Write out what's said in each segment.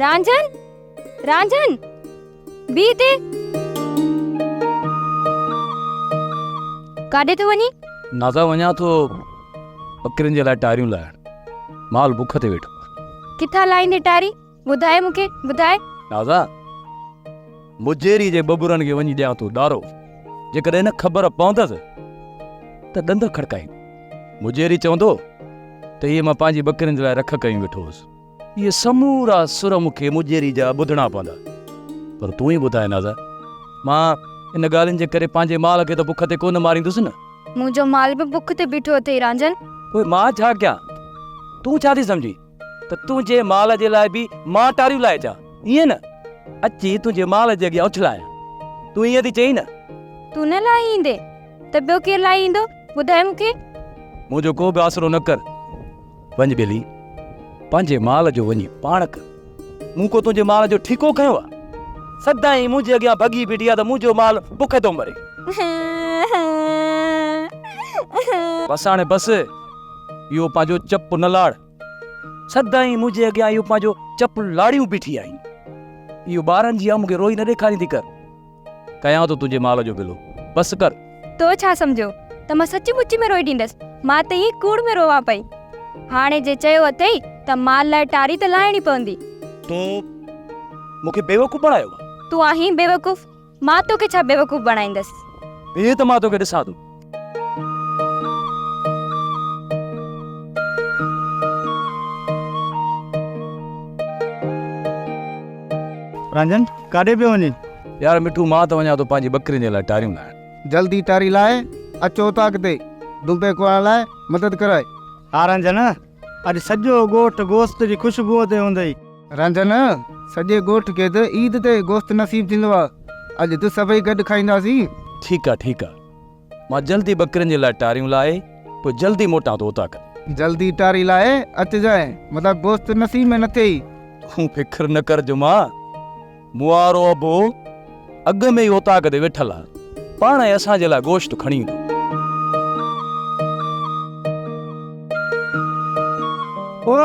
رانجهن! رانجهن! بيهه هتي! ڪاڏي ٿو وڃين؟ نازا وڃان ٿو ٻڪرين جي لاء ٽاريون لاهڻ. مال بک تي ويٺو آهي. ڪٿان لاهيندين ٽاري؟ ٻڌاء مون کي، ٻڌاء. نازا! مجيري جي ٻٻرن کي وڃي ڏيان ٿو ڏارو. جيڪڏهن نه خبر پوندس ته ڏند کڙڪائيندو. مجيري چوندو ته اهي مان پنهنجي ٻڪرين جي لاء رک ڪيون ويٺو هوس. اهي سمورا سر مون کي مجيري جا ٻڌڻا پوندا. پر تون ئي ٻڌاء نازا، مان ان ڳالهين جي ڪري پنهنجي مال کي ته بک تي ڪونه ماريندس نه؟ منهنجو مال به بک تي بيٺو اٿئي رانجهن. پوء مان ڇا ڪيان؟ تون ڇا ٿي سمجهين ته تنهنجي مال جي لاء به مان ٽاريون لاهي اچان؟ ائين نه، اچي تنهنجي مال جي اڳيان اڇلايان. تون ائين ٿي چئين نه؟ تون نه لاهي ايندين ته ٻيو ڪير لاهي ايندو؟ ٻڌاء مون کي. منهنجو ڪو به آسرو نه ڪر. وڃ ٻيلي، پنهنجي مال جو وڃي پاڻ ڪر. مون ڪو تنهنجي مال جو ٺيڪو کنيو آ؟ سدائين منهنجي اڳيان ڀڳي بيٺي آ ته منهنجو مال بک ٿو مري. بس هاڻي بس، اهو پنهنجو چپ نه لاڙ. سدائين منهنجي اڳيان اهو پنهنجو چپ لاڙيون بيٺي آهين. اهو ٻارن جيان مون کي روئي نه ڏيکاريندي ڪر. ڪيان ٿو تنهنجي مال جو بلو. بس ڪر. تو ڇا سمجهيو ته مان سچي مچي ۾ روئي ڏيندس؟ مان ته ائين ڪوڙ ۾ روئان پئي. هاڻي جي چيو اٿئي ته مال لاء ٽاري ته لاهڻي پوندي. تون مون کي بيوقوف بڻايو آهي. تون آهين بيوقوف، مان توکي ڇا بيوقوف بڻائيندس. بيهه ته مان توکي ڏسان ٿو. رانجهن، ڪاڏي پيو وڃين؟ يار مٺو مان ته وڃان ٿو پنهنجي ٻڪرين جي لاء ٽاريون لاهڻ. جلدي ٽاري لاهي اچ اوطاق تي دنبي ڪوڙائڻ لاء مدد ڪرائي. ها رانجهن، اڄ سڄو ڳوٺ گوشت جي خوشبوء تي هوندئي. رانجهن، سڄي ڳوٺ کي ته عيد تي گوشت نصيب ٿيندو آ، اڄ ته سڀئي گڏ کائينداسين. ٺيڪ آ ٺيڪ آ، مان جلدي ٻڪرين جي لاء ٽاريون لاهي پوء جلدي موٽان ٿو اوطاق تي. جلدي ٽاري لاهي اچجانء، متان گوشت نصيب ۾ نه ٿئي. تون فڪر نه ڪر جمعا، مون وارو ابو اڳ ۾ ئي اوطاق تي ويٺل آ، پاڻ ئي اسان جي لاء گوشت کڻي ايندو. او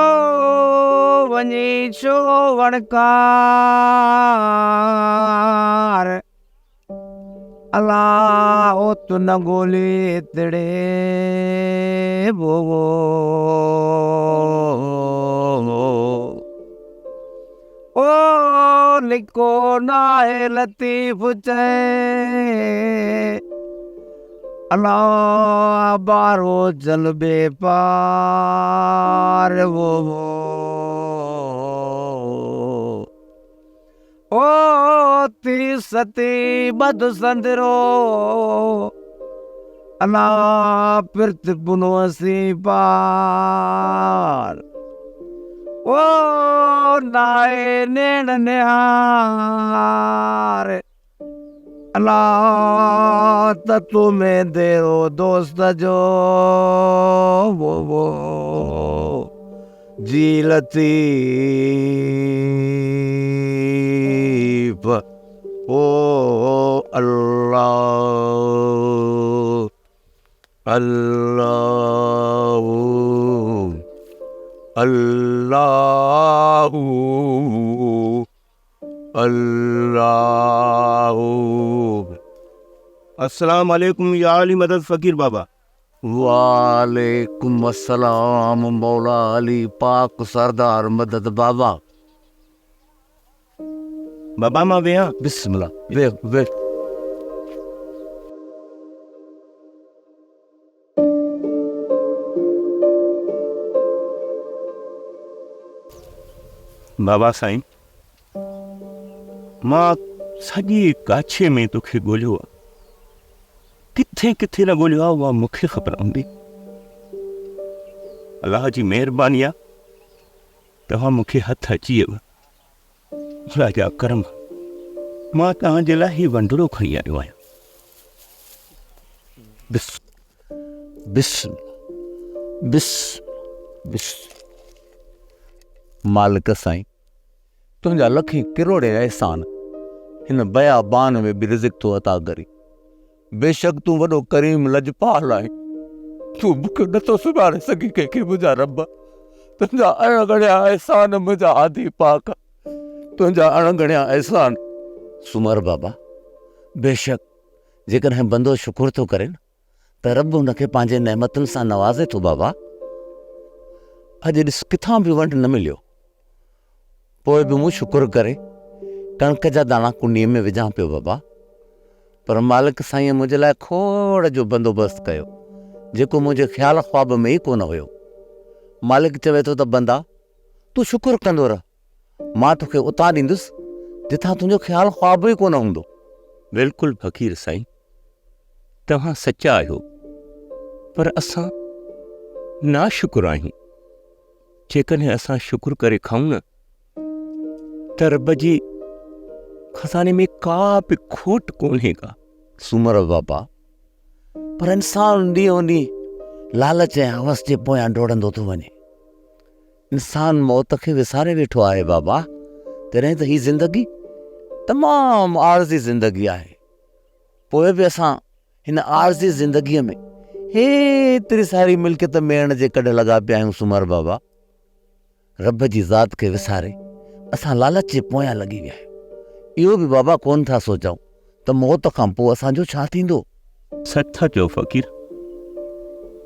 وڃي ڇو وڻڪار. الا اوت نه ڳولي تڙي وو. او لڪو ناهي لطيف چئي الا بارو جل بي پار وو. او ٿي ستي ٻڌ سندرو الا پرت پنوسين پار او ناهي نيڻ نهار الا ته تو ۾ ديرو دوست جو جي لطيف او الله الله الله الله. السلام عليڪم يا علي مدد فقير بابا. وعليڪم السلام مولا علي پاڪ سردار مدد بابا. بابا مان ويهان. بسم الله ويهه ويهه. بابا سائين مان سڄي ڪاڇي ۾ توکي ڳوليو آ ڪٿي ڪٿي نه ڳوليو آ اها مون کي خبر هوندي الله جي مهرباني آ توهان مون کي هٿ اچي ويو الله جا ڪرم مان توهان جي لاء هي ونڊڙو کڻي آيو آهيان بس بس بس بس مالڪ سائين تنهنجا لکين ڪروڙين احسان هن بيابان ۾ به رزق ٿو عطا ڪرين. بيشڪ تون وڏو ڪريم لجپال آهين. تون مون کي نٿو سڃاڻي سگهين ڪنهن کي منهنجا رب. تنهنجا اڻ ڳڻيا احسان منهنجا هادي پاڪ. تنهنجا اڻ ڳڻيا احسان. سومر بابا، بيشڪ جيڪڏهن بندو شڪر ٿو ڪري نه ته رب ان کي پنهنجي نعمتن سان نوازي ٿو بابا. اڄ ڏس ڪٿان به ونڊ نه مليو. پوء به مون شڪر ڪري ڪڻڪ جا داڻا ڪنڊيء ۾ وجهان پيو بابا. پر مالڪ سائينء منهنجي لاء کوڙ جو بندوبست ڪيو، جيڪو منهنجي خيال خواب ۾ ئي ڪونه هيو. مالڪ چوي ٿو ته بندا! تون شڪر ڪندو رهه، مان توکي اتان ڏيندس، جتان تنهنجو خيال خواب ئي ڪونه هوندو. بلڪل فقير سائين، توهان سچا آهيو، پر اسان ناشڪر آهيون. جيڪڏهن اسان شڪر ڪري کائون نه ته رب جي خزاني ۾ ڪا به کوٽ ڪونهي ڪا. سومر بابا، پر انسان ڏينهون ڏينهن لالچ ۽ هوس جي پويان ڊوڙندو ٿو وڃي. انسان موت کي وساري ويٺو آهي بابا، تڏهن ته هي زندگي تمام عارضي زندگي آهي. پوء به اسان هن عارضي زندگيء ۾ هيتري ساري ملڪيت ميڙڻ جي ڪڍ لڳا پيا آهيون سومر بابا. رب جي ذات کي وساري اسان لالچ جي پويان لڳي ويا آهيون. اهو به بابا ڪونه ٿا سوچون ته موت کان پوء اسان جو ڇا ٿيندو؟ سچ ٿا چئو فقير،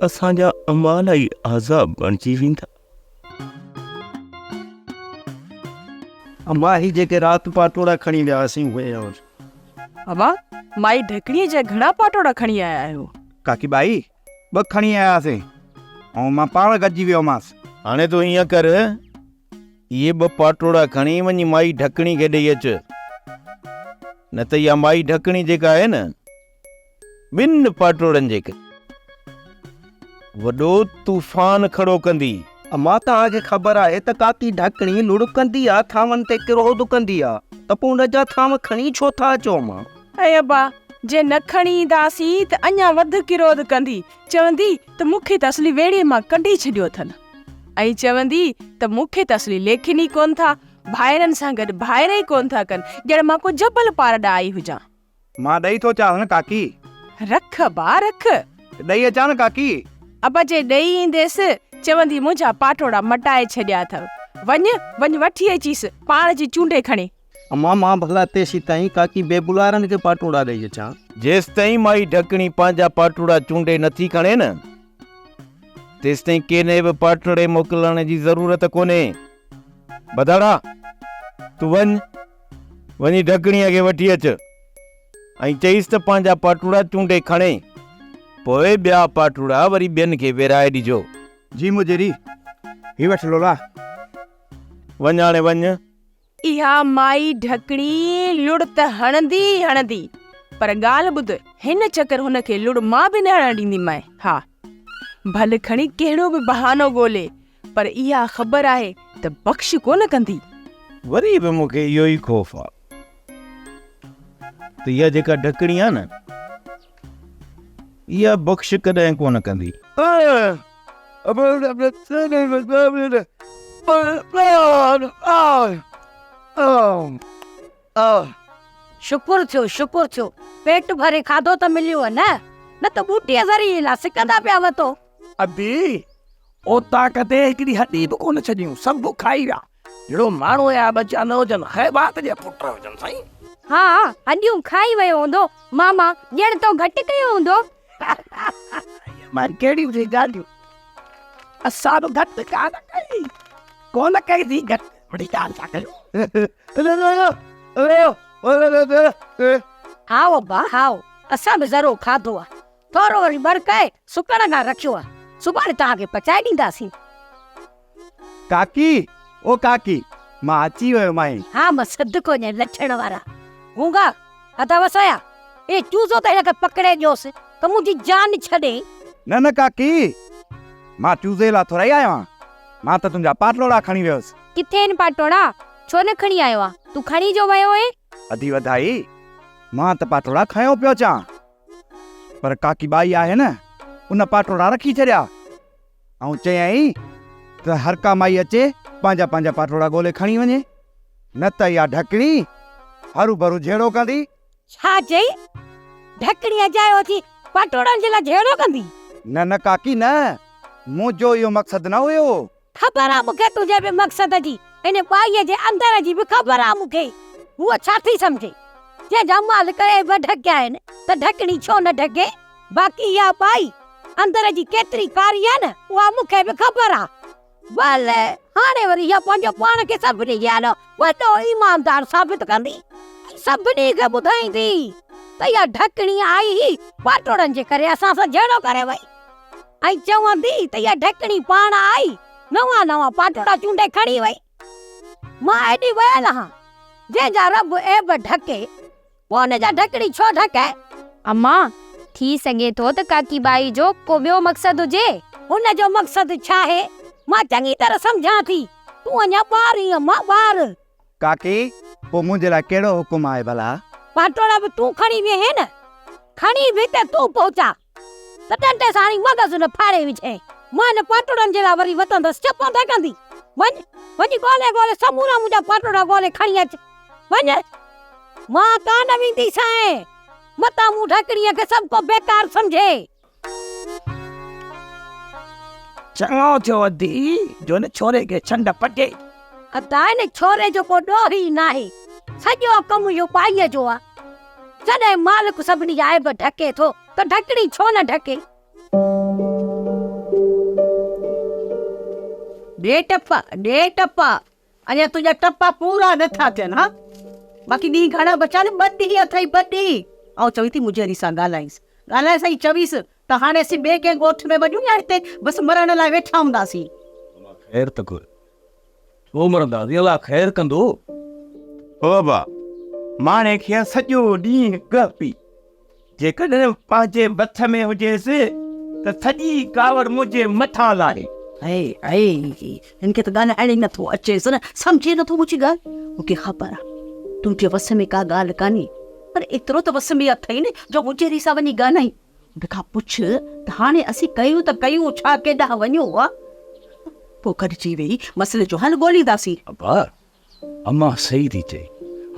اسان جا اعمال ئي عذاب بڻجي ويندا. اما هي جيڪي رات پاٽوڙا کڻي ويا هئاسين اهي اور. اما مائي ڍڪڻيء جا گهڻا پاٽوڙا کڻي آيا آهيو؟ ڪاڪي ٻائي ٻه کڻي آيا هئاسين ۽ مان پاڻ گڏجي ويومانس. هاڻي تون ائين ڪر اهي ٻه پاٽوڙا کڻي وڃي مائي ڍڪڻي کي ڏئي اچ. نه ته اها مائي ڍڪڻي جيڪا آهي نه ٻن پاٽوڙن جي ڪري وڏو طوفان کڙو ڪندي. امان توهان کي خبر آهي ته ڪاڪي ڍڪڻي لڙ ڪندي آ، ٿانون تي ڪروڌ ڪندي آ ته پوء ان جا ٿانو کڻي ڇو ٿا اچو امان؟ اي ابا، جي نه کڻي اينداسين ته اڃا وڌ ڪروڌ ڪندي، چوندي ته مون کي ته اصلي ويڙهي مان ڪڍي ڇڏيو اٿن. ۽ چوندي ته مون کي ته اصلي ليکين ئي ڪونه ٿا، ڀائرن سان گڏ ڀائر ئي ڪونه ٿا ڪن، ڄڻ مان ڪو جبل پار ڏانهن آئي هجان. مان ڏئي ٿو اچانس نه ڪاڪي. رک ابا رک. ڏئي اچان نه ڪاڪي. ابا جي ڏئي اينديس، چوندي منهنجا پاٽوڙا مٽائي ڇڏيا اٿو. وڃ، وڃ وٺي اچيس، پاڻ جي چونڊي کڻي. امان مان ڀلا تيسيتائين ڪاڪي بيبولارن کي پاٽوڙا ڏئي اچان. جيستائين مائي ڍڪڻي پنهنجا پاٽوڙا چونڊي نٿي کڻي نه، تيستائين ڪنهن به پاٽوڙي موڪلڻ جي ضرورت ڪونهي. ٻڌاڙا، تون وڃ. وڃي ڍڪڻيء کي وٺي اچ ۽ چئيس ته پنهنجا پاٽوڙا چونڊي کڻي، پوء ٻيا پاٽوڙا وري ٻين کي ورهائي ڏجو. جي مجري، هي وٺ لولا. وڃ هاڻي وڃ. اها مائي ڍڪڻي لڙ ته هڻندي ئي هڻندي، پر ڳالهه ٻڌ، هن چڪر هن کي لڙ مان به نه هڻڻ ڏينديمانء. ها، ڀل کڻي ڪهڙو به بهانو ڳولي، پر اها خبر آهي ته بخش ڪونه ڪندي. وري به مون کي اهو ئي خوف آ ته اها جيڪا ڍڪڻي آ نه، اها بخش ڪڏهن ڪونه ڪندي. شڪر ٿيو، شڪر ٿيو، پيٽ ڀري کاڌو ته مليو نه، نه ته ٻوٽيء ذريعي لا سڪندا پيا وتو. ادي، اوطاق تي هڪڙي هڏي به ڪونه ڇڏيون، سڀ کائي ويا. جهڙو ماڻهوء جا ٻچا نه هجن، خيبات جي پٽ هجن سائين. ها، هڏيون کائي ويو هوندو، ماما، ڄڻ تو گهٽ ڪيو هوندو. مان ڪهڙيون ٿي ڳالهيون، اسان به گهٽ ڪانه ڪئي، ڪونه ڪئي ٿي گهٽ، وڏي ڳالهه ٿا ڪيو. هائو ابا هائو، اسان به ذرو کاڌو آ. ٿورو وري ٻرڪائي سڪڻ کان رکيو آ، سڀاڻي توهان کي پچائي ڏينداسين. ڪاڪي، او ڪاڪي، مان اچي ويو مائين. ها مان سڌ ڪونهي لڇڻ وارا. گونگا، ادا وسايا، اي چوزو ته هن کي پڪڙي ڏيوس ته منهنجي جان ڇڏي. نه نه ڪاڪي، مان چوزي لا ٿورائي آيو آهيان، مان ته تنهنجا پاٽوڙا کڻي ويس. ڪٿي آهن پاٽوڙا؟ ڇو نه کڻي آيو آ؟ تون کڻي جو ويو هئين؟ ادي وڌائي، مان ته پاٽوڙا کنيو پيو اچان. پر ڪاڪي ٻائي آهي نه، ان پاٽوڙا رکي ڇڏيا ۽ چيائين ته هر ڪا مائي اچي پنهنجا پنهنجا پاٽوڙا ڳولي کڻي وڃي، نه ته اها ڍڪڻي هروڀرو جهيڙو ڪندي. ڇا چئي؟ ڍڪڻي اجايو اچي پاٽوڙن جي لاء جهيڙو ڪندي؟ نه نه ڪاڪي نه، منهنجو اهو مقصد نه هيو. خبر آ مون کي تنهنجي به مقصد جي. هن ٻائيء جي اندر جي به خبر آ مون کي. هوء ڇا ٿي سمجهي؟ جنهن جا مالڪ عيب ڍڪيا آهن ته ڍڪڻي ڇو نه ڍڪي؟ باقي اها ٻائي اندر جي ڪيتري ڪاري آ نه، اها مون کي به خبر آ. ڀلي هاڻي وري اها پنهنجو پاڻ کي سڀني جي آڏو وڏو ايماندار ثابت ڪندي ۽ سڀني کي ٻڌائيندي ته اها ڍڪڻي آئي هئي پاٽوڙن جي ڪري اسان سان جهيڙو ڪري وئي ۽ چوندي ته اها ڍڪڻي پاڻ آئي نوان نوان پاٽوڙا چونڊي کڻي وئي. مان ايڏي ويل هان جنهن جا رب عيب ڍڪي پوء ان جا ڍڪڻي ڇو ڍڪي؟ اما، ٿي سگهي ٿو ته ڪاڪي ٻائي جو ڪو ٻيو مقصد هجي. هن جو مقصد ڇاهي، مان چڱي طرح سمجهان ٿي. تون اڃا ٻار آهين اما، ٻار. ڪاڪي، پوء منهنجي لاء ڪهڙو حڪم آهي ڀلا؟ پاٽوڙا به تون کڻي ويهين نه؟ کڻي به ته تون پهچاء ته ڏنڊي سان هڻي مغز نه ڦاڙي وجهين. مان هن پاٽوڙن جي لاء وري وتندس چپون ڌڪندي. وڃ، وڃي ڳولي ڳولي سمورا منهنجا پاٽوڙا ڳولي کڻي اچ. وڃ. مان ڪانه وينديسانء، متان مون ڍڪڻيء کي سڀ ڪو بيڪار سمجهي. چڱو ٿيو ادي، جو ان ڇوري کي ڇنڊ پٽي. ادا، ان ڇوري جو ڪو ڏوهه ئي ناهي. سڄو ڪم اهو ٻائيء جو آ. جڏهن مالڪ سڀني جا عيب ڍڪي ٿو ته ڍڪڻي ڇو نه ڍڪي؟ ڏي ٽپا، ڏي ٽپا، اڃا تنهنجا ٽپا پورا نه ٿا ٿين ها؟ باقي ڏينهن گهڻا بچيا آهن، ٻه ڏينهن اٿئي ٻه ڏينهن. آئون چوين ٿي مجيري سان ڳالهائينس، ڳالهائينس ۽ چويس ته هاڻي اسين ٻئي ڪنهن ڳوٺ ۾ وڃون يا هتي بس مرڻ لاء ويٺا هونداسين. امان خير ته گهر، ڇو مرنداسين، الله خير ڪندو. او ابا، ماڻهي کي سڄو ڏينهن گهه پي. جيڪڏهن پنهنجي وس ۾ هجيس ته سڄي ڪاوڙ منهنجي مٿان لاهي. ائي ائي هن کي ته ڳالهائڻ ئي نٿو اچيس نه، سمجهي نٿو منهنجي ڳالهه. مون کي خبر آ تنهنجي وس ۾ ڪا ڳالهه ڪانهي، پر ايترو ته وس ۾ اٿئي نه جو مجيري سان وڃي ڳالهائين. هن کان پڇ ته هاڻي اسين ڪيون ته ڪيون ڇا، ڪيڏانهن وڃون ها؟ پوء گڏجي ويهي مسئلي جو حل ڳولينداسين. ابا، امان صحيح ٿي چئي.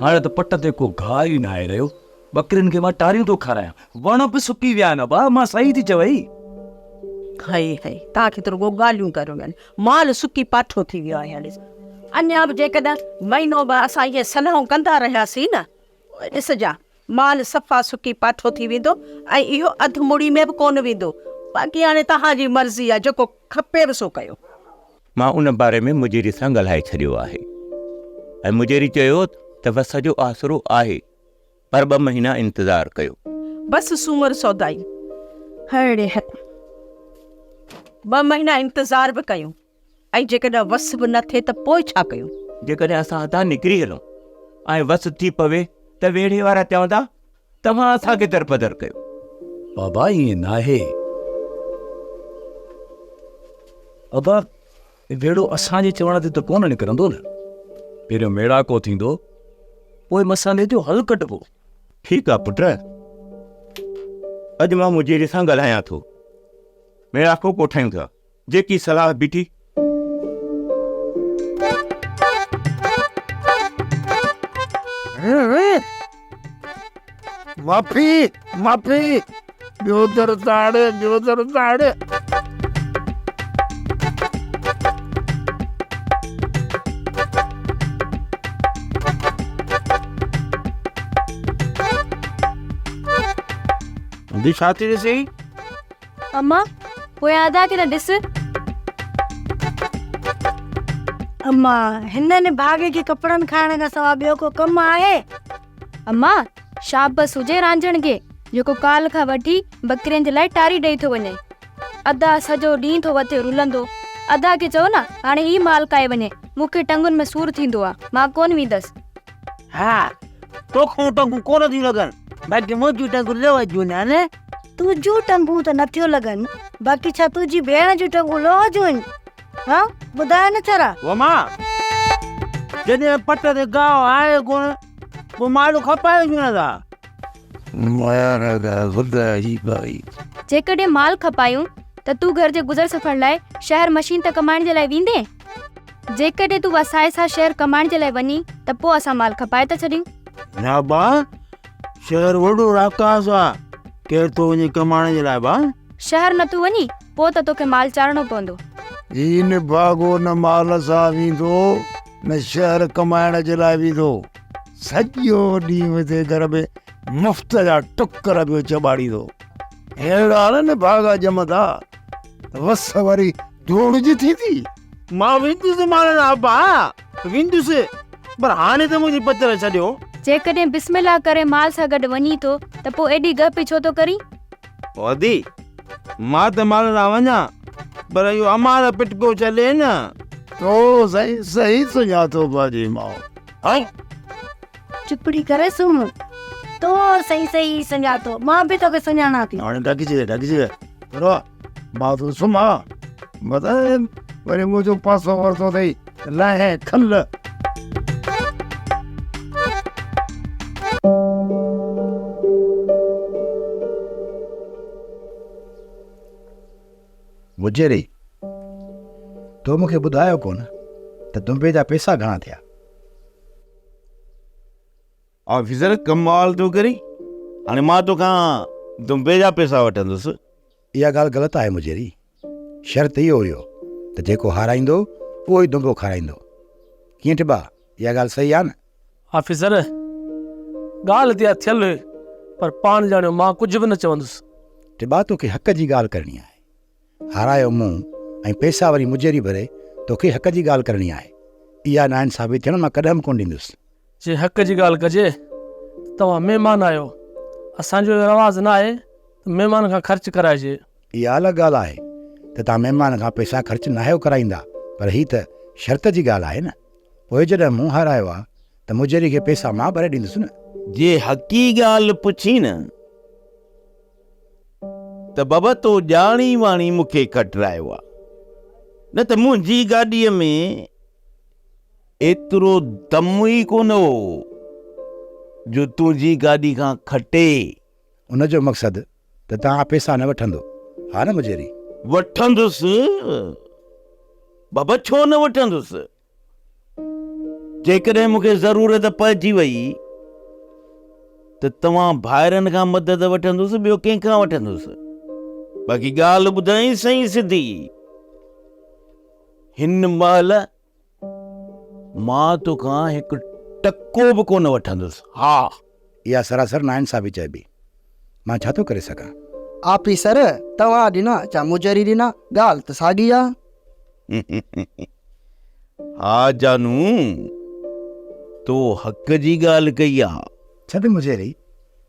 هاڻي ته پٽ تي ڪو گاهه ئي ناهي رهيو. ٻڪرين کي مان ٽاريون ٿو کارايان. وڻ به سڪي ويا آهن ابا، امان صحيح ٿي چوئي. هائي هائي، توهان کي ته رڳو ڳالهيون ڪرڻيون آهن. مال سڪي پاٺو ٿي ويو آهي هاڻي. اڃا به جيڪڏهن مهينو ٻه اسان اهي صلاحون ڪندا رهياسين نه، پوء ڏسجان، مال صفا سڪي پاٺو ٿي ويندو ۽ اهو اڌ مڙهي ۾ به ڪونه ويندو. باقي هاڻي توهان جي مرضي آهي، جيڪو کپيو سو ڪيو. مان ان باري ۾ مجيري سان ڳالهائي ڇڏيو آهي ۽ مجيري چيو ته وس جو آسرو آهي پر ٻه مهينا انتظار ڪيو. بس سومر سودائي ههڙي هٿ ٻه مهينا انتظار به ڪيون ۽ جيڪڏهن وس به نه ٿئي ته پوء ڇا ڪيون؟ جيڪڏهن اسان هتان نڪري هلون ۽ وس ٿي پوي ته ويڙهي وارا چوندا توهان اسان کي درپدر ڪيو. بابا ائين ناهي. ابا ويڙهو اسان جي چوڻ تي ته ڪونه نڪرندو نه. پهريون ميڙاڪو ٿيندو پوء مسئلي جو حل ڪڍبو. ٺيڪ آ پٽ. اڄ مان مجيري سان ڳالهايان ٿو. ميڙاڪو ڪوٺايون ٿا. جيڪي صلاح بيٺي. معافي معافي ٻيو در تاڙ ٻيو در تاڙ. ادي ڇا ٿي ڏسين؟ اما، پويان ادا کي ته ڏس. اما، هن نڀاڳي کي ڪپڙن کائڻ کان سوا ٻيو ڪو ڪم آهي؟ اما، شابس هجي رانجهڻ کي، جيڪو ڪالهه کان وٺي ٻڪرين جي لاء ٽاري ڏئي ٿو وڃي. ادا سڄو ڏينهن ٿو وتي رلندو. ادا کي چئو نه هاڻي هي مال ڪاهي وڃي، مون کي ٽنگن ۾ سور ٿيندو آ، مان ڪونه ويندس. ها، توکان ٽنگون ڪونه ٿيون لڳن، باقي منهنجون ٽنگون لوهه جون آهن. تنهنجون ٽنگون ته نٿيون لڳن، باقي ڇا تنهنجي ڀيڻ جون ٽنگون لوهه جون آهن؟ ها ٻڌاء نه ڇرا. وما، جڏهن پٽ تي گاهه آهي ڪونه، پوء مال کپايو ڇو نٿا؟ جيڪڏهن مال کپايون ته تون گهر جي گذر سفر لاء شهر مشين تي ڪمائڻ جي لاء ويندين؟ جيڪڏهن تون وسائي سان شهر ڪمائڻ جي لاء وڃين ته پوء اسان مال کپائي ٿا ڇڏيون. نه ابا، شهر وڏو راڪاس آ، ڪير ٿو وڃي ڪمائڻ جي لاء ابا؟ شهر نه ٿو وڃين پوء ته توکي مال چارڻو پوندو. هي نڀاڳو نه مال سان ويندو نه شهر ڪمائڻ جي لاء ويندو. سڄو ڏينهن هتي گهر ۾ مفت جا ٽڪر پيو چٻاڙيندو. اهڙا نه نڀاڳا ڄمندا ته وس واري ڌوڙ جي ٿيندي. مان ويندس ماڻهن ابا، ويندس، پر هاڻي ته منهنجي پچر ڇڏيو. جيڪڏهن بسم الله ڪري مال سان گڏ وڃين ٿو ته پوء ايڏي گهپي ڇو ٿو ڪرين؟ ادي، مان ته مال سان وڃان، پر اهو امار پٽڪو ڇڏي نه. تو سائين صحيح سڃاتو پنهنجي ماء. هائو. چپڙي ڪري سمهه. تو صحيح صحيح سڃاتو، مان به توکي سڃاڻان ٿي. هاڻي ڍڪجي ويهه، ڍڪجي ويهه. ٿورو مان ٿو سمهان. متان وري منهنجو پاسو ورتو اٿئي ته لاهين کل. مجيري، تو مون کي ٻڌايو ڪونه ته دنبي جا پئسا گهڻا ٿيا؟ آفيسر، ڪمال ٿو ڪرين، هاڻي مان توکان دنبي جا پئسا وٺندس. اها ڳالهه غلط آهي مجيري، شرط اهو هيو ته جيڪو هارائيندو اهو ئي دنبو کارائيندو. ڪيئن ٽٻا، اها ڳالهه صحيح آهي نه؟ آفيسر، ڳالهه ته اها ٿيل هئي پر پاڻ ڄاڻيو مان ڪجهه به نه چوندس. ٽٻا توکي حق جي ڳالهه ڪرڻي آهي. هارايو مون ۽ پئسا وري مجيري ڀري توکي حق جي ڳالهه ڪرڻي آهي. اها ناانصافي ٿيڻ مان ڪڏهن به ڪونه ڏيندس. جي حق جي ڳالهه ڪجي ته توهان مهمان آهيو. اسان جو اهو رواج نه آهي ته مهمان کان خرچ ڪرائجي. اها الڳ ڳالهه آهي ته توهان مهمان کان پئسا خرچ ناهيو ڪرائيندا پر هي ته شرط جي ڳالهه آهي نه. پوء جڏهن مون هارايو آ ته مجيري کي پئسا مان ڀري ڏيندس نه. جي حقي ڳالهه پڇين نه ته بابا تو ڄاڻي واڻي مون کي کٽرايو آ، نه ته منهنجي گاڏيء ۾ ايترو دم ئي ڪونه هو جو تنهنجي گاڏي کان کٽي. ان جو مقصد ته توهان پئسا نه وٺندو ها نه مجيري؟ وٺندس بابا ڇو نه وٺندس. جيڪڏهن مون کي ضرورت پئجي وئي ته توهان ڀائرن کان مدد وٺندس ٻيو ڪنهن کان وٺندس. باقي ڳالهه ٻڌائين سائين سڌي. هن مهل مان توکان هڪ ٽڪو به ڪونه وٺندس. ها. اها سراسر ناانصافي چئبي. مان ڇا ٿو ڪري سگهان؟ آفيسر، توهان ڏنا يا مجري ڏنا، ڳالهه ته ساڳي آ. ها جانو، تو حق جي ڳالهه ڪئي آ. ڇڏ مجيري،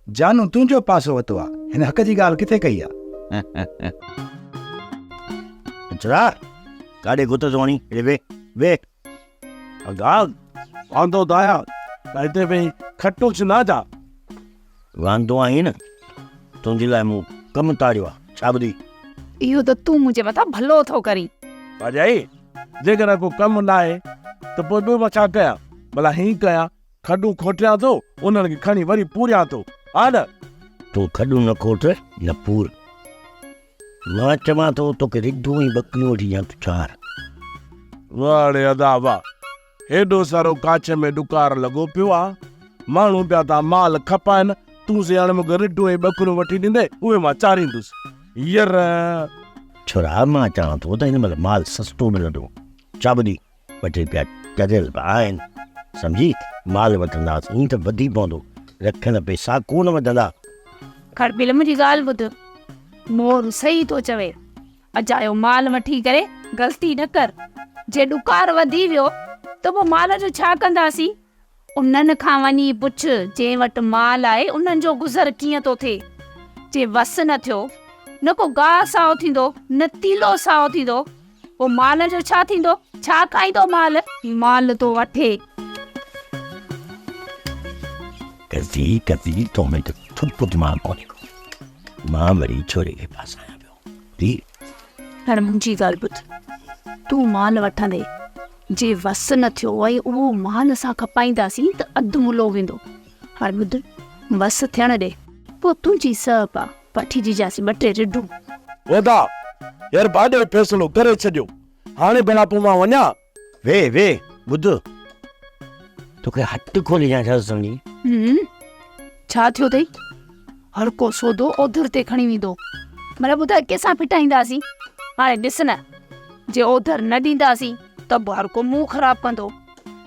جانو تنهنجو پاسو ورتو آ، هن حق جي ڳالهه ڪٿي ڪئي آ. چرا، ڪاڏي گت ٿو هڻين؟ هيڏي ويهه، ويهه. ادا، واندو ته آهيان، پر هتي ويهي کٽ اڇلان ڇا؟ واندو آهين نه، تنهنجي لاء مون ڪم تاڙيو آ، ڇا ٻڌي؟ اهو ته تون منهنجي مٿان ڀلو ٿو ڪرين. ڀاڄائي، جيڪڏهن ڪو ڪم ناهي ته پوء ٻيو مان ڇا ڪيان؟ ڀلا هيئن ڪيان، کڏون کوٽيان ٿو، انهن کي کڻي وري پوريان ٿو، ها نه؟ تون کڏون نه کوٽ نه پور. مان چوان ٿو توکي رڍون ۽ ٻڪريون وٺي ڏيان، تون چار. واهه ڙي ادا واهه! هيڏو سارو ڪاڇ ۾ ڏڪار لڳو پيو آ، ماڻهو پيا ٿا مال کپائن، تون سي هاڻي مون کي رڍون ۽ ٻڪريون وٺي ڏيندين، اهي مان چاريندس. ير! ڇورا مان چوان ٿو ته هن مهل مال سستو ملندو، ڇا ٻڌي، ٻه ٽي پيا چريل به آهن، سمجهي، مال وٺنداسين ته وڌي پوندو، رکيل پئسا ڪو نه وڌندا. کڙپيل منهنجي ڳالهه ٻڌ، مور صحيح ٿو چوي، اجايو مال وٺي ڪري غلطي نه ڪر. جي ڏڪار وڌي ويو ته پوء مال جو ڇا ڪنداسين؟ انهن کان وڃي پڇ جنهن وٽ مال آهي انهن جو گذر ڪيئن ٿو ٿئي. جي وس نه ٿيو، نه ڪو گاهه سائو ٿيندو، نه تيلو سائو ٿيندو، پوء مال جو ڇا ٿيندو؟ ڇا کائيندو مال؟ مال ٿو وٺي. ڪزي ڪزي تو ۾ ته ٿڌو دماغ ڪونهي ڪو. مان وري ڇوري کي ڦاسايان پيو. ٿي. هاڻ منهنجي ڳالهه ٻڌ، تون مال وٺندين، جي وس نه ٿيو ۽ اهو مال اسان کپائينداسين ته اڌ ملو ويندو. هاڻ ٻڌ، وس ٿيڻ ڏي، پوء تنهنجي سهپ آ، وٺي ڏجانس ٻه ٽي رڍون. ودا، يار ڀاڄائي فيصلو ڪري ڇڏيو، هاڻي ڀلا پوء مان وڃان؟ ويهه ويهه، ٻڌ، توکي هٽ کولي ڏيان ڇا ٿو سمجهين؟ هم، ڇا ٿيو اٿئي؟ هر ڪو سودو اوڌر تي کڻي ويندو. مطلب ٻڌاء ڪنهن سان ڦٽائينداسين؟ هاڻي ڏس نه، جي اوڌر نه ڏينداسين ته به هر ڪو منهن خراب ڪندو.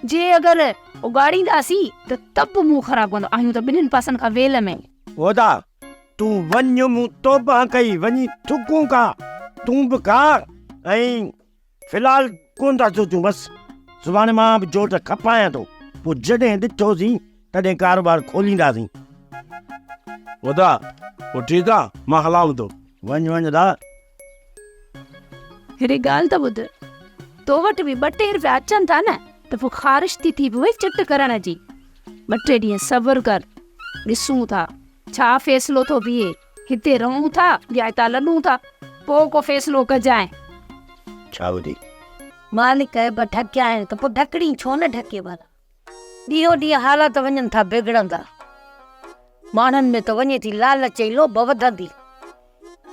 جي اگر اڳاڙينداسين ته ته به منهن خراب ڪندو. آهيون ته ٻنهين پاسن کان ويل ۾. ادا تون وڃ مون توبهه ڪئي وڃي ٿڪون کا تون به کاء ۽ في الحال ڪونه ٿا سوچون بس سڀاڻي مان به جوٽ کپايان ٿو پوء جڏهن ڏٺوسين تڏهن ڪاروبار کولينداسين. ادا پوء ٺيڪ آ مان هلان ٿو. وڃ وڃ ادا. هيڏي ڳالهه ته ٻڌ، تو وٽ به ٻه ٽي رپيا اچن ٿا نه ته پوء خارش ٿي ٿي پوي چٽ ڪرڻ جي. ٻه ٽي ڏينهن صبر ڪر، ڏسون ٿا ڇا فيصلو ٿو بيهي. هتي رهون ٿا يا هتان لڏون ٿا، پوء ڪو فيصلو ڪجانء. ڇا ٻڌي؟ مالڪ به ڍڪيا آهن ته پوء ڍڪڻي ڇو نه ڍڪي ڀلا. ڏينهون ڏينهن حالات وڃن ٿا بگڙندا. ماڻهن ۾ ته وڃي ٿي لالچ ۽ لوڀ وڌندي.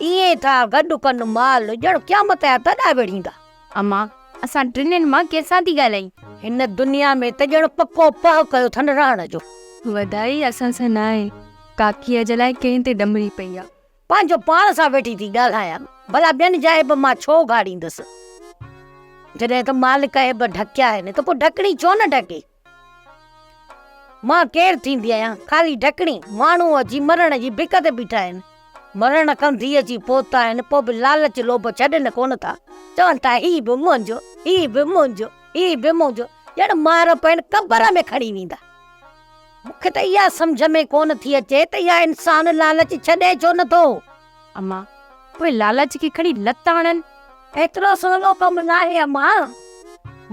ائين ٿا گڏ ڪن مال ڄڻ قيامت جا تڏا ويڙهيندا. امان، اسان ٽنهين مان ڪنهن سان ٿي ڳالهائين؟ هن دنيا ۾ ته ڄڻ پڪو پهه ڪيو اٿن رهڻ جو. وڌائي اسان سان ناهي. ڪاڪيء جي لاء ڪنهن تي ڏمري پئي آ. پنهنجو پاڻ سان ويٺي ٿي ڳالهايان، ڀلا ٻين جا عيب مان ڇو اگهاڙيندس؟ جڏهن ته مالڪ عيب ڍڪيا آهن ته پوء ڍڪڻي ڇو نه ڍڪي؟ مان ڪير ٿيندي آهيان، خالي ڍڪڻي، ماڻهو اچي مرڻ جي بک تي بيٺا آهن. مرڻ ڪنڌي اچي پهتا آهن، پوء به لالچ لوڀ ڇڏين ڪونه ٿا. چون ٿا هي به منهنجو، هي به منهنجو، هي به منهنجو، ڄڻ مار پين قبر ۾ کڻي ويندا. مون کي ته اها سمجهه ۾ ڪونه ٿي اچي ته اها انسان لالچ ڇڏي ڇو نه ٿو؟ امان، پوء لالچ کي کڻي لت هڻن. ايترو سولو ڪم ناهي امان.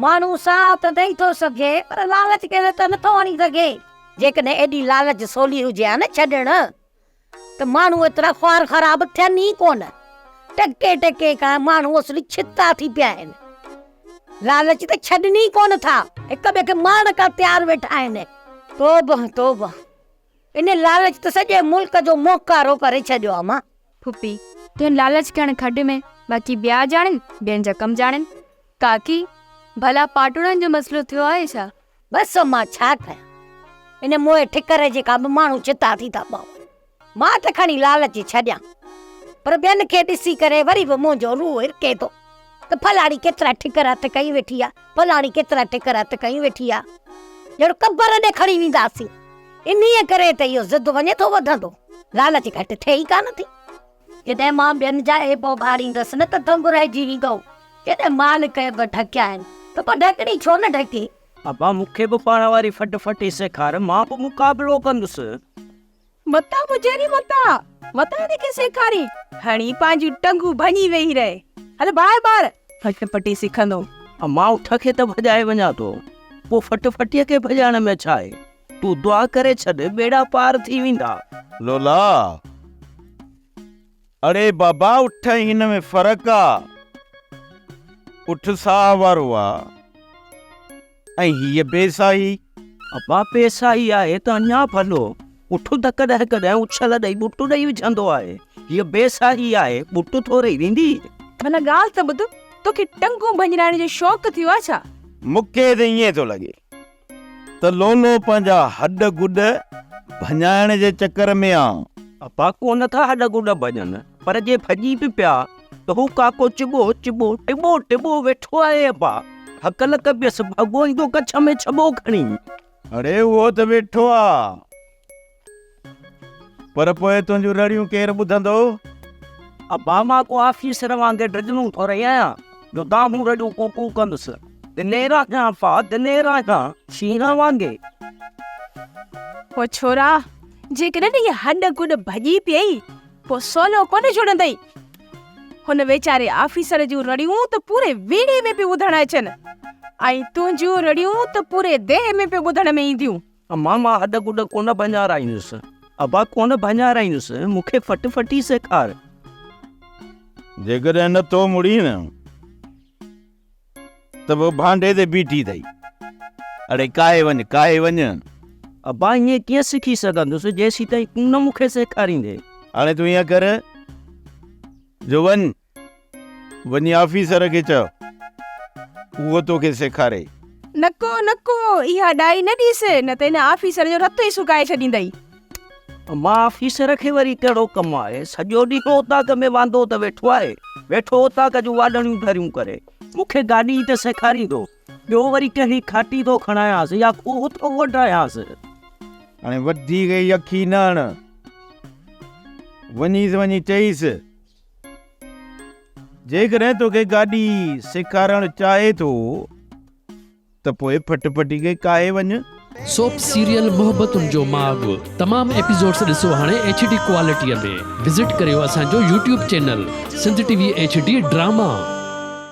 ماڻهو ساهه ته ڏئي ٿو سگهي پر لالچ کي لت نه ٿو هڻي سگهي. جيڪڏهن ايڏي لالچ سولي هجي ها نه ڇڏڻ ته ماڻهو ايترا خوار خراب ٿين ئي ڪونه. ٽڪي ٽڪي کان ماڻهو اصلي ڇتا ٿي پيا آهن. لالچ ته ڇڏن ئي ڪونه ٿا. هڪ ٻئي کي مارڻ کان تيار ويٺا آهن. توبهه توبهه. ان لالچ ته سڄي ملڪ جو منهن ڪارو ڪري ڇڏيو آ مان. ڦڦي، تون لالچ کڻ کڏ ۾، باقي ٻيا ڄاڻن، ٻين جا ڪم ڄاڻن. ڪاڪي، ڀلا پاٽوڙن جو مسئلو ٿيو آهي ڇا؟ بس مان ڇا ڪيان، ان موئي ٺڪر جي کان به ماڻهو ڇتا ٿي ٿا پون. مان ته کڻي لالچ ڇڏيان، پر ٻين کي ڏسي ڪري وري به منهنجو روح هرکي ٿو ته فلاڻي ڪيترا ٺڪر هٿ ڪئي ويٺي آ، فلاڻي ڪيترا ٺڪر هٿ ڪئي ويٺي آ. ڄڻ قبر ڏي کڻي وينداسين. انهيء ڪري ته اهو ضد وڃي ٿو وڌندو. لالچ گهٽ ٿئي ئي ڪانه ٿي. جڏهن مان ٻين جا عيب اگهاڙيندس نه ته دنگ رهجي ويندو. جڏهن مالڪ عيب ڍڪيا آهن ته پوء ڍڪڻي ڇو نه ڍڪي؟ ابا مون کي به پاڻ واري ڦٽ ڦٽي سيکار، مان به مقابلو ڪندس. متان مجيري متان، متان هن کي سيکارين. هڻي پنهنجون ٽنگون ڀڃي ويهي رهي. هل ڀاء ٻار، ڦٽ ڦٽي سکندو. مان اٺ کي ته ڀڄائي وڃان ٿو، پوء ڦٽ ڦٽيء کي ڀڄائڻ ۾ ڇا آهي؟ تون دعا ڪري ڇڏ، ٻيڙا پار ٿي ويندا. لولا، اڙي بابا اٺ ۽ هن ۾ فرق آ. اٺ ساهه وارو آ ۽ هيء بي ساهي. ابا بي ساهي آهي ته اڃا ڀلو. اٺ ته ڪڏهن ڪڏهن اڇل ڏئي ٻٽ ڏئي وجهندو آهي. هيء بي ساهي آهي، ٻٽ ٿورئي ڏيندي. ڀلا ڳالهه ته ٻڌ، توکي ٽنگون ڀڃرائڻ جو شوق ٿيو آ ڇا؟ مون کي ته ائين ٿو لڳي ته لولو پنهنجا هڏ گڏ ڀڃائڻ جي چڪر ۾ آ. ابا ڪونه ٿا هڏ گڏ ڀڄن، پر جي ڀڄي به پيا ته هو ڪاڪو چٻو چٻو ٽٻو ٽٻو ويٺو آهي ابا، هڪل ڪبيس ڀڳو ايندو ڪڇ ۾ ڇٻو کڻي. اڙي اهو ته ويٺو آ. پر پوء تنهنجون رڙيون ڪير ٻڌندو؟ ابا مان ڪو آفيسر وانگي ڊڄڻو ٿورئي آهيان جو دانهون رڙيون ڪوڪون ڪندس. دلير آهيان ابا دلير آهيان شينهن وانگي. او ڇورا جيڪڏهن اهي هڏ گڏ ڀڄي پيئي پوء سولو ڪونه ڇڏندئي. هن ويچاري آفيسر جون رڙيون ته پوري ويڙهي ۾ پيون ٻڌڻ اچن ۽ تنهنجون رڙيون ته پوري ديهه ۾ پيون ٻڌڻ ۾ اينديون. امان مان هڏ گڏ ڪونه ڀڃارائيندس. ابا ڪونه ڀڃارائيندس، مون کي ڦٽ ڦٽي سيکار. جيڪڏهن نه ٿو مڙين ته پوء ڀانڊي تي بيٺي اٿئي. اڙي ڪاهي وڃ، ڪاهي وڃ. ابا ائين ڪيئن سکي سگهندس جيسيتائين تون نه مون کي سيکاريندين. هاڻي تون ائين ڪر جو وڃ. وڃي آفيسر کي چئه اهو توکي سيکاري. نڪو نڪو اها ڏائي نه ڏيس نه ته ان آفيسر جو رت ئي سڪائي ڇڏيندئي. مان آفيسر کي وري ڪهڙو ڪم آهي، سڄو ڏينهن اوطاق ۾ واندو ته ويٺو آهي، ويٺو اوطاق جون واڏڻيون ڍريون ڪري. مون کي گاڏي ئي ته سيکاريندو. ٻيو وري ڪهڙي کاٽي ٿو کڻايانس يا کوهه ٿو وڍايانس. هاڻي وڌيڪ يخي نه هڻ. وڃيس وڃي چئيس. جيڪڏهن توکي گاڏي سيکارڻ چاهي ٿو ته پوء ڦٽ ڦٽي کي ڪاهي وڃ. سوپ سيريل محبتن جو ماڳ تمام ايپيسوڊس ڏسو هاڻي ايڇ ڊي ڪوالٽيء ۾ وزٽ ڪريو اسان جو YouTube channel Sindh T V H D drama.